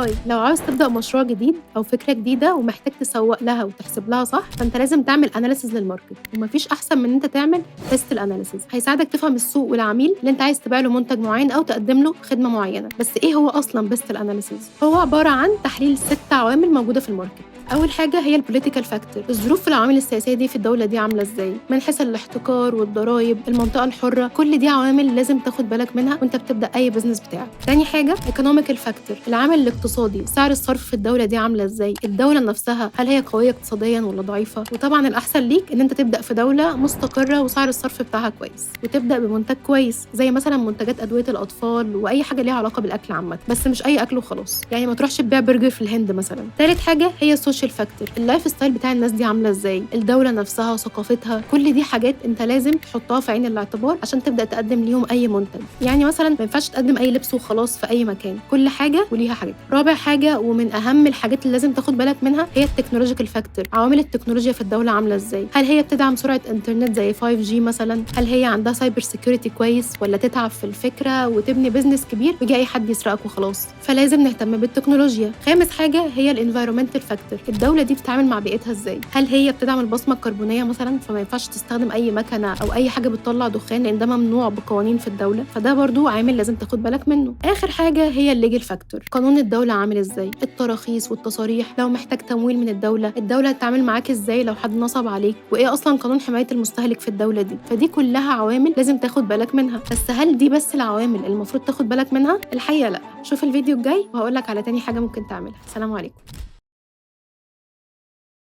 Hi، لو عاوز تبدأ مشروع جديد أو فكرة جديدة ومحتاج تسوق لها وتحسب لها صح، فأنت لازم تعمل analysis لل market، ومفيش أحسن من إن أنت تعمل PESTEL analysis. هيساعدك تفهم السوق والعميل اللي أنت عايز تبيع له منتج معين أو تقدم له خدمة معينة. بس إيه هو أصلا PESTEL analysis؟ هو عبارة عن تحليل 6 عوامل موجودة في ال market. أول حاجة هي ال political factor، الظروف في العوامل السياسية دي في الدولة دي عاملة إزاي، من حيث الاحتكار والضرايب، المنطقة الحرة، كل دي عوامل لازم تاخد بالك منها وأنت بتبدأ أي business بتاعك. تاني حاجة economical factor، العامل الاقتصادي، سعر الصرف في الدولة دي عاملة إزاي، الدولة نفسها هل هي قوية اقتصاديا ولا ضعيفة. وطبعا الأحسن ليك إن أنت تبدأ في دولة مستقرة وسعر الصرف بتاعها كويس، وتبدأ بمنتج كويس زي مثلا منتجات أدوية الأطفال وأي حاجة ليها علاقة بالأكل عامة، بس مش أي أكل وخلاص، يعني ما تروحش تبيع برجر في الهند مثلا. تالت حاجة هي ال social factor، ال lifestyle بتاع الناس دي عامله ازاي، الدولة نفسها وثقافتها، كل دي حاجات انت لازم تحطها في عين الاعتبار عشان تبدا تقدم ليهم اي منتج. يعني مثلا ما ينفعش تقدم اي لبس وخلاص في اي مكان، كل حاجة وليها حاجتها. رابع حاجة ومن اهم الحاجات اللي لازم تاخد بالك منها هي ال technological factor، عوامل التكنولوجيا في الدولة عامله ازاي، هل هي بتدعم سرعة انترنت زي 5G مثلا، هل هي عندها cyber security كويس، ولا تتعب في الفكرة وتبني business كبير ويجي اي حد يسرقك وخلاص. فلازم نهتم بالتكنولوجيا. خامس حاجة هي ال environmental factor، الدولة دي بتتعامل مع بيئتها ازاي، هل هي بتدعم البصمة الكربونيه مثلا، فما ينفعش تستخدم اي مكنه او اي حاجة بتطلع دخان لان ده ممنوع بقوانين في الدولة، فده برضو عامل لازم تاخد بالك منه. اخر حاجة هي ال legal factor، قانون الدولة عامل ازاي، التراخيص والتصاريح، لو محتاج تمويل من الدولة، الدولة هتتعامل معاك ازاي لو حد نصب عليك، وايه اصلا قانون حماية المستهلك في الدولة دي. فدي كلها عوامل لازم تاخد بالك منها. بس هل دي بس العوامل اللي المفروض تاخد بالك منها؟ الحقيقة لا. شوف الفيديو الجاي وهقول لك على تاني حاجة ممكن تعملها. سلام عليكم.